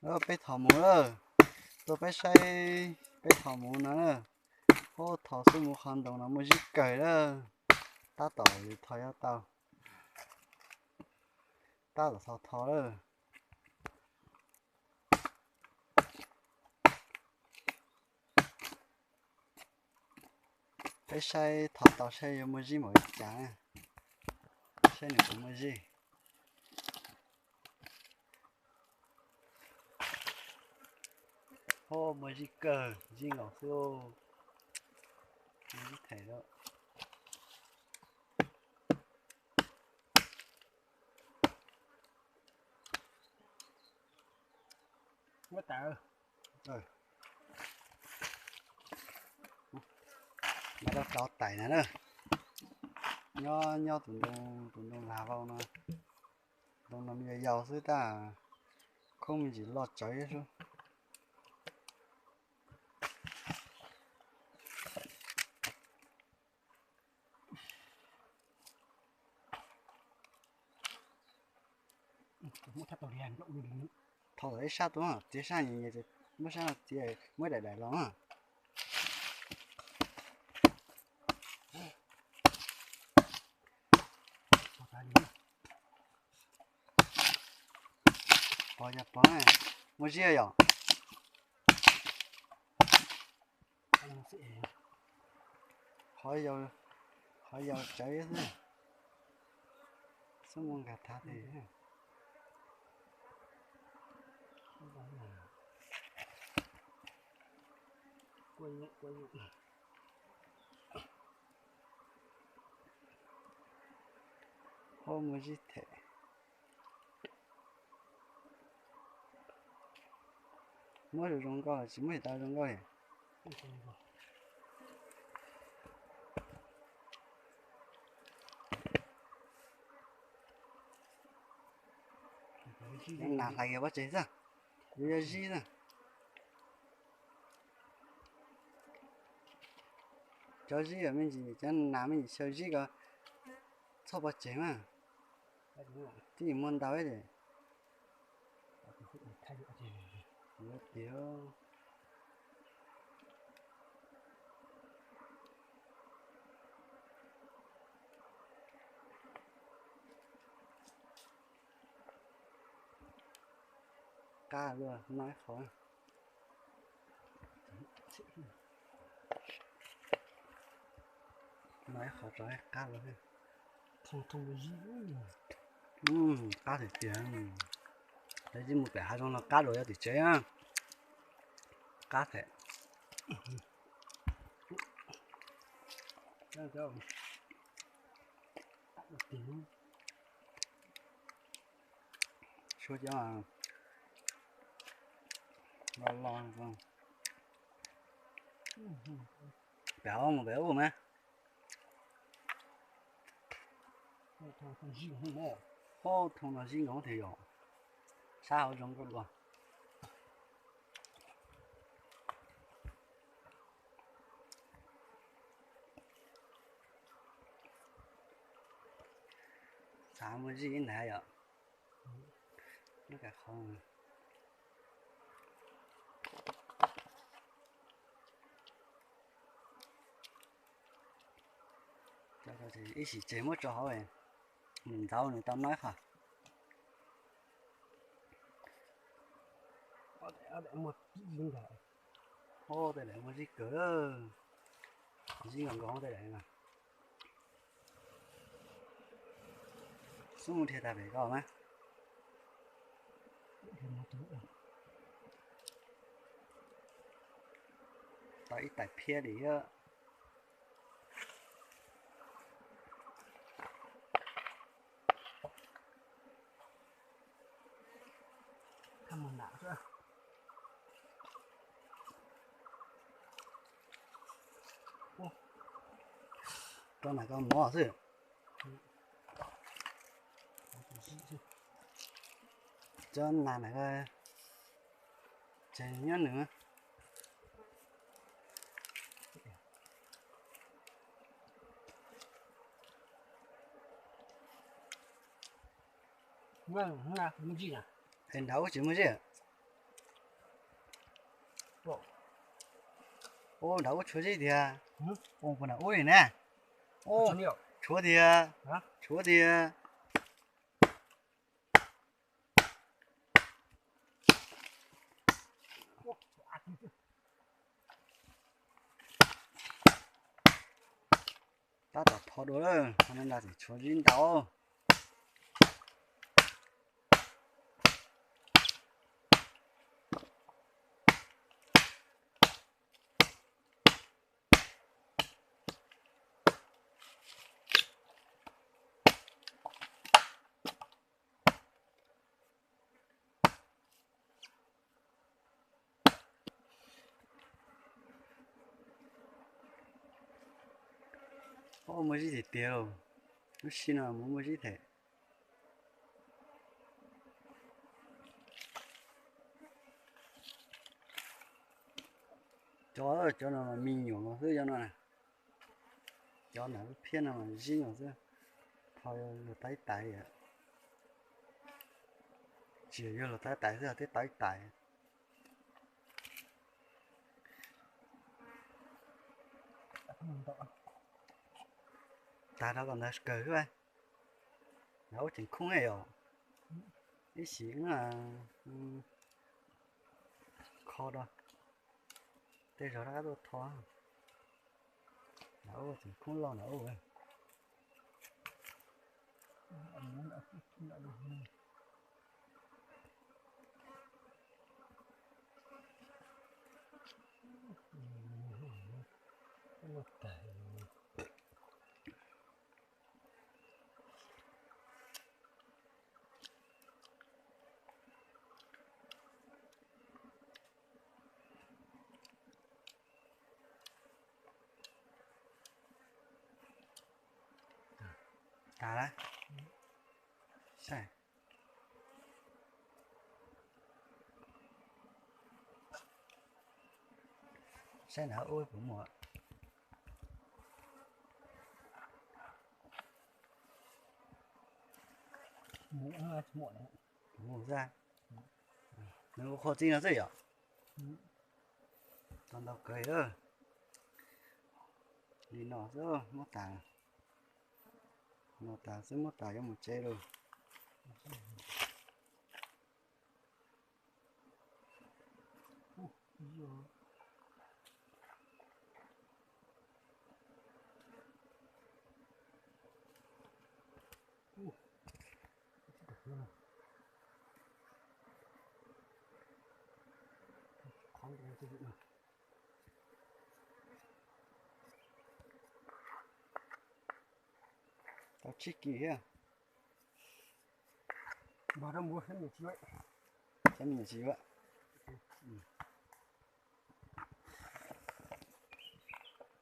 Peb thov mus lawm, tuaj peb saib, peb thov mus no na. Ub, thov xub mus qhov ntoo no muaj zib kawg lawm. Tab tom li thov yuav tau, tab tom thov thov lawm. Peb saib thov tau saib yuav muaj zib npaum li cas, saib nws puas muaj zib. Ub, muaj zib kawg, zib nkaus xwb, muaj zib them lawm. Mas rau rau tais na na, nyob nyob tus ntoo, tus ntoo lag vau no, ntoo no me yau yau xwb tab, khoob me ntsis loj tsawv xwb. Thau ib sab tuaj, txiav sab nyias nyias, muab sab no txiav, muab daim daim los. Pog yog pog, muaj zib yom? Qhov yau tsawv xwb, xub mus nkag thav tes. Ub, muaj zib them. Muab zoo zoo nkauj, tsis muab tau zoo nkauj li. Nas hlais kiag pob tsev xwb, yuav yog zib xwb. Cov zib me ntsis, cov nas me ntsis xyaw zib ko txhob pob tsev mas. Twb yeej muaj ntau ces. Tiag. Qab luaj no ib qho. No ib qho tso qab luaj. Qab tiag tiag. Lawv ib mus pem hav zoov no qab dua yog tim tsev. Qab thiab. Suav cov los los, pem hauv mus pem ub mas. Ub, thoob no zib nkaus tiag yog, sab hauv zoo nkauj dua. Xav muaj zib ib ntag yom. Muab kav qhov. Ib sim tseg muab tso hauv, nws ntxauv nws tau no ib qho. Ub, tej daim muaj zib kawg, zib nkaus nkaus tej daim. Xub mus dhia tag pem ko mas. Tau ib tais phiab li. Rau nas ko mov xwb. Cov nas na, tseg nyob nws. Es nrad ub tsis muaj zeb. Ub, nram ub tshuav zeb tiag. Ub, puas nram ub li na? Ub, tshuav tiag, tshuav tiag. Tab tom tho dua lawm, qhov no nrad tseem tshuav zeb ntau. Ub, muaj zeb tiag tiag lauj. Lub sij no mus muaj zeb thiab. Cov, cov no mas me nyuam no xwb cov no na. Cov nram lub phiab no mas zeb nyuam xwb. Tho luag tais tais. Tsis yog luag tais tais xwb, tej tais tais. Tag rau kom ntawd kawg xwb. Nram ub tseem khoob yom. Ib sim kho rau, tej zaug rov qab tuaj tho. Nram ub tseem khoob loj nram ub. Tag lawm. Saib, saib nram ub puas muaj. Mus xwb, nws ua qhua txij no xwb yom. Tau ntau kawg lawm. Li no xwb muab tas, no tas xwb muab tas yuav mus tsev lawm. Tau tsib kis thiab. Npog rau mus, saib me nyuam tsis yuav.